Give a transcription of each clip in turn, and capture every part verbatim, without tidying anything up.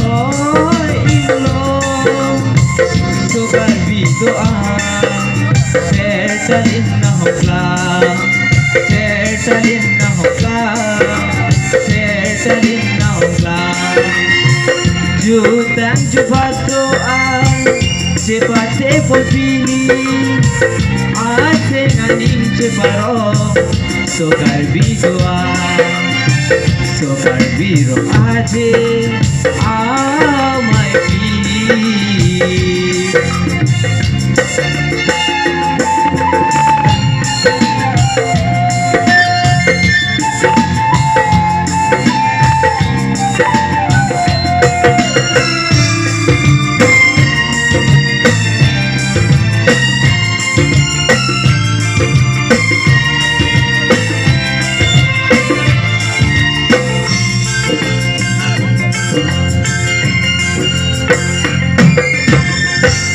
Oi, inglong, so Karbi do-an, Sertalin nahoklang, Sertalin nahoklang, Sertalin nahoklang. Jutang jubat do-an, chepate pon pini, aseng aning cheparong, so Karbi do-an, so Karbi rong aje amei pini.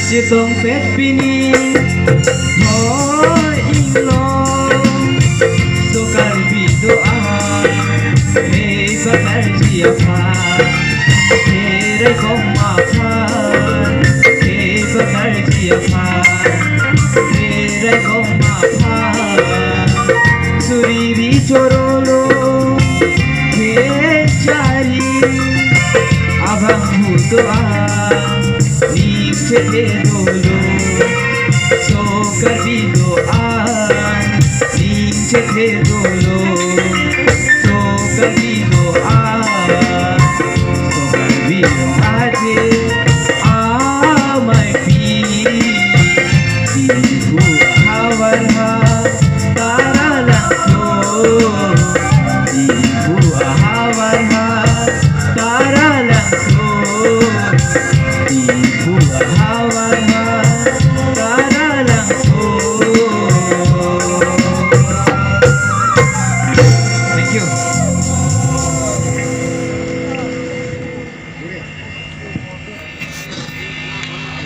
Chetongpet pini, oi, inglong, so Karbi do-an, he pakarji aphan, he raikom aphan, he pakarji aphan, he raikom aphan, suri ri chorolo, he chari, abang hu do-an, ning chethe dolo.